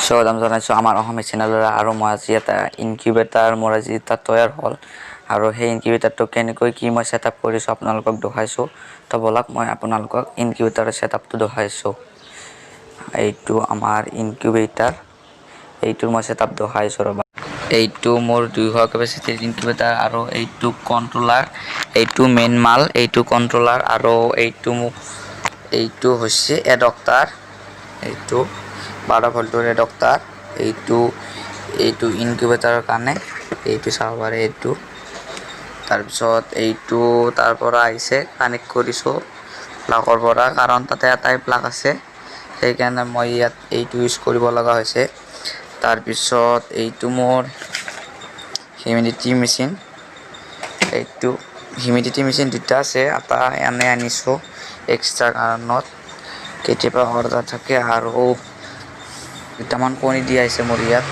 স্বাগতম জনাইছোঁ আমাৰ অসমীয়া চেনেললৈ। আৰু মই আজি এটা ইনকিউবেটাৰ, মোৰ আজি এটা তৈয়াৰ হ'ল আৰু সেই ইনকিউবেটাৰটো কেনেকৈ কি মই ছেট আপ কৰিছোঁ, আপোনালোকক দেখাইছোঁ। তো ব'লক, মই আপোনালোকক ইনকিউবেটাৰৰ ছেট আপটো দেখাইছোঁ। এইটো আমাৰ ইনকিউবেটাৰ, এইটোৰ মই ছেট আপ দেখাইছোঁ, ৰ'বা। এইটো মোৰ 200 কেপাচিটিৰ ইনকিউবেটাৰ আৰু এইটো কণ্ট্ৰলাৰ, এইটো মেইন মাল, এইটো কণ্ট্ৰলাৰ আৰু এইটো মোক এইটো হৈছে এডপ্টাৰ, এইটো 12 ভল্টৰ এডপ্টাৰ। এইটো ইনকিউবেটাৰৰ কাৰণে, এইটো চাব পাৰে এইটো। তাৰপিছত এইটো তাৰ পৰা আহিছে, কানেক্ট কৰিছোঁ প্লাগৰ পৰা, কাৰণ তাতে এটাই প্লাগ আছে, সেইকাৰণে মই ইয়াত এইটো ইউজ কৰিব লগা হৈছে। তাৰপিছত এইটো মোৰ হিউমিডিটি মেচিন। এইটো হিউমিডিটি মেচিন দুটা আছে, এটা এনে আনিছোঁ এক্সট্ৰা কাৰণত, কেতিয়াবা অৰ্ডাৰ থাকে। আৰু দুটামান কণী দিয়া হৈছে মোৰ ইয়াত।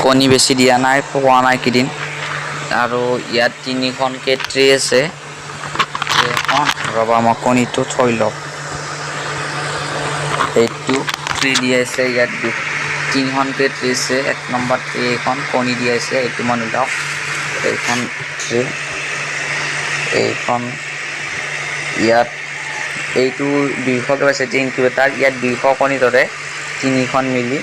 কণী বেছি দিয়া নাই, পোৱা নাই কেইদিন। আৰু ইয়াত তিনিখনকে ট্ৰে আছে। এখন, ৰ'বা, মই কণীটো থৈ লওঁ। এইটো ট্ৰে দিয়া আছে ইয়াত, তিনিখনকে ট্ৰে আছে। এক নম্বৰ ট্ৰে এইখন, কণী দিয়া আছে, এইটো মই নোলাওঁ। এইখন ট্ৰে, এইখন ইয়াত এইটো 200 কেপাচিটি ইনকিউবেটাৰ, ইয়াত 200 কণী ধৰে তিনিখন মিলি।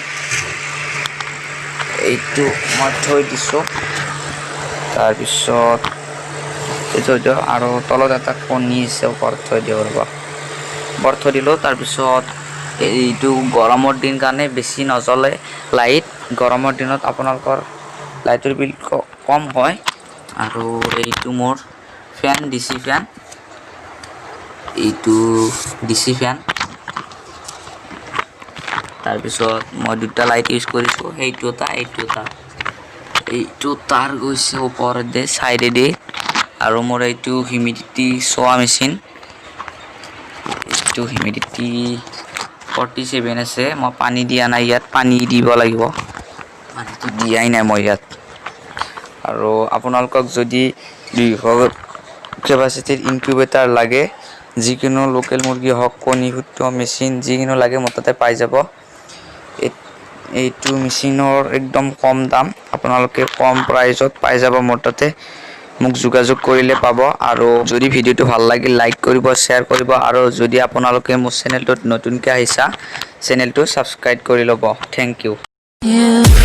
এইটো মই থৈ দিছোঁ। তাৰপিছত এইটো থৈ দিওঁ আৰু তলত এটা কণী আছে, ওপৰত থৈ দিওঁ, ৰ'বা, ওপৰত থৈ দিলোঁ। তাৰপিছত এইটো গৰমৰ দিন কাৰণে বেছি নজ্বলে লাইট। গৰমৰ দিনত আপোনালোকৰ লাইটৰ বিল কম হয়। আৰু এইটো মোৰ ফেন, ডিচি ফেন, এইটো ডিচি ফেন। তাৰপিছত মই দুটা লাইট ইউজ কৰিছোঁ, সেইটো এটা, এইটো এটা। এইটো তাৰ গৈছে ওপৰেদি, চাইডেদি। আৰু মোৰ এইটো হিউমিডিটি চোৱা মেচিন, এইটো হিউমিডিটি 47 আছে। মই পানী দিয়া নাই ইয়াত, পানী দিব লাগিব, পানীটো দিয়াই নাই মই ইয়াত। আৰু আপোনালোকক যদি 200 কেপাচিটিৰ ইনকিউবেটাৰ লাগে, যিকোনো লোকেল মুৰ্গী হওক, কণী ফুটোৱা মেচিন যিকোনো লাগে, মোৰ তাতে পাই যাব। এইটো মেচিনৰ একদম কম দাম, আপোনালোকে কম প্ৰাইজত পাই যাব মোৰ তাতে। মোক যোগাযোগ কৰিলে পাব। আৰু যদি ভিডিঅ'টো ভাল লাগিল, লাইক কৰিব, শ্বেয়াৰ কৰিব আৰু যদি আপোনালোকে মোৰ চেনেলটোত নতুনকৈ আহিছা, চেনেলটো ছাবস্ক্ৰাইব কৰি ল'ব। Thank U. Yeah.